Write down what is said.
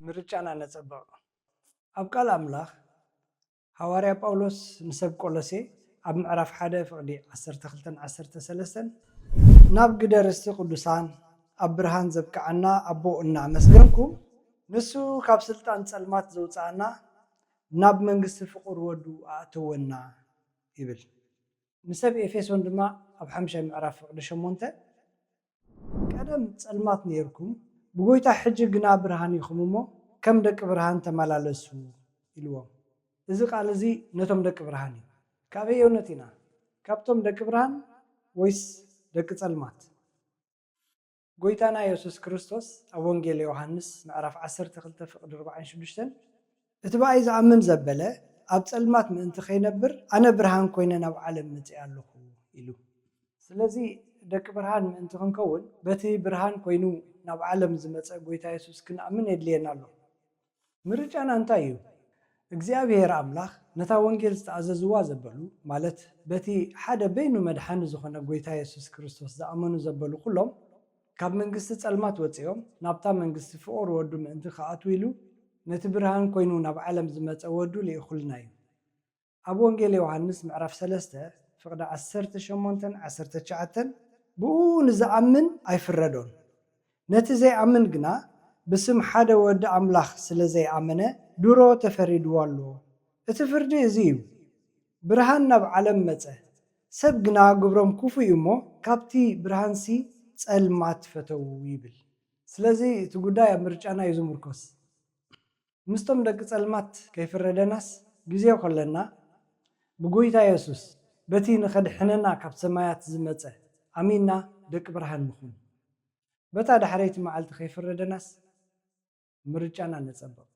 ምርጫና ነጸብቕ። ኣብ ቃል ኣምላኽ፣ ሃዋርያ ጳውሎስ ንሰብ ቆሎሴ ኣብ ምዕራፍ ሓደ ፍቕዲ ዓሰርተ ክልተን ዓሰርተ ሰለስተን፣ ናብ ግደ ርስቲ ቅዱሳን ኣብ ብርሃን ዘብቅዓና ኣቦ እናመስገንኩ፣ ንሱ ካብ ስልጣን ጸልማት ዘውጽኣና፣ ናብ መንግስቲ ፍቑር ወዱ ኣእተወና ይብል። ንሰብ ኤፌሶን ድማ ኣብ ሓምሻይ ምዕራፍ ፍቕዲ ሸሞንተ፣ ቀደም ጸልማት ነይርኩም፣ ብጎይታ ሕጂ ግና ብርሃን ኢኹም እሞ፣ ከም ደቂ ብርሃን ተመላለሱ ኢልዎም። እዚ ቃል እዚ ነቶም ደቂ ብርሃን እዩ። ካበየውነት ኢና? ካብቶም ደቂ ብርሃን ወይስ ደቂ ጸልማት? ጎይታና የሱስ ክርስቶስ ኣብ ወንጌል ዮሃንስ ምዕራፍ ዓሰርተ ክልተ ፍቕዲ ኣርባዓን ሽዱሽተን፣ እቲ ብኣይ ዝኣምን ዘበለ ኣብ ጸልማት ምእንቲ ከይነብር፣ ኣነ ብርሃን ኮይነ ናብ ዓለም መጺኣ ኣለኹ ኢሉ። ስለዚ ደቂ ብርሃን ምእንቲ ክንከውን፣ በቲ ብርሃን ኮይኑ ናብ ዓለም ዝመጸ ጎይታ የሱስ ክንኣምን የድልየና ኣሎ። ምርጫና እንታይ እዩ? እግዚኣብሔር ኣምላኽ ነታ ወንጌል ዝተኣዘዝዋ ዘበሉ፣ ማለት በቲ ሓደ በይኑ መድሓኒ ዝኾነ ጎይታ የሱስ ክርስቶስ ዝኣመኑ ዘበሉ ኩሎም፣ ካብ መንግስቲ ጸልማት ወጺኦም ናብታ መንግስቲ ፍቑር ወዱ ምእንቲ ክኣትዉ ኢሉ፣ ነቲ ብርሃን ኮይኑ ናብ ዓለም ዝመጸ ወዱ ልኢኹልና እዩ። ኣብ ወንጌል ዮሃንስ ምዕራፍ ሰለስተ ፍቕዲ ዓሰርተ ሸሞንተን ዓሰርተ ትሽዓተን፣ ብኡ ንዝኣምን ኣይፍረዶን። ነቲ ዘይኣምን ግና ብስም ሓደ ወዲ ኣምላኽ ስለ ዘይኣመነ ድሮ ተፈሪድዎ ኣሎ። እቲ ፍርዲ እዚ እዩ፣ ብርሃን ናብ ዓለም መጸ፣ ሰብ ግና ግብሮም ክፉእ እዩ እሞ ካብቲ ብርሃንሲ ጸልማት ፈተዉ ይብል። ስለዚ እቲ ጉዳይ ኣብ ምርጫና እዩ ዝምርኮስ። ምስቶም ደቂ ጸልማት ከይፍረደናስ ግዜ ከለና ብጎይታ የሱስ በቲ ንኸድሕነና ካብ ሰማያት ዝመጸ ኣሚንና ደቂ ብርሃን ንኹን። በታ ዳሕረይቲ መዓልቲ ከይፍረደናስ ምርጫና ነጸብቕ።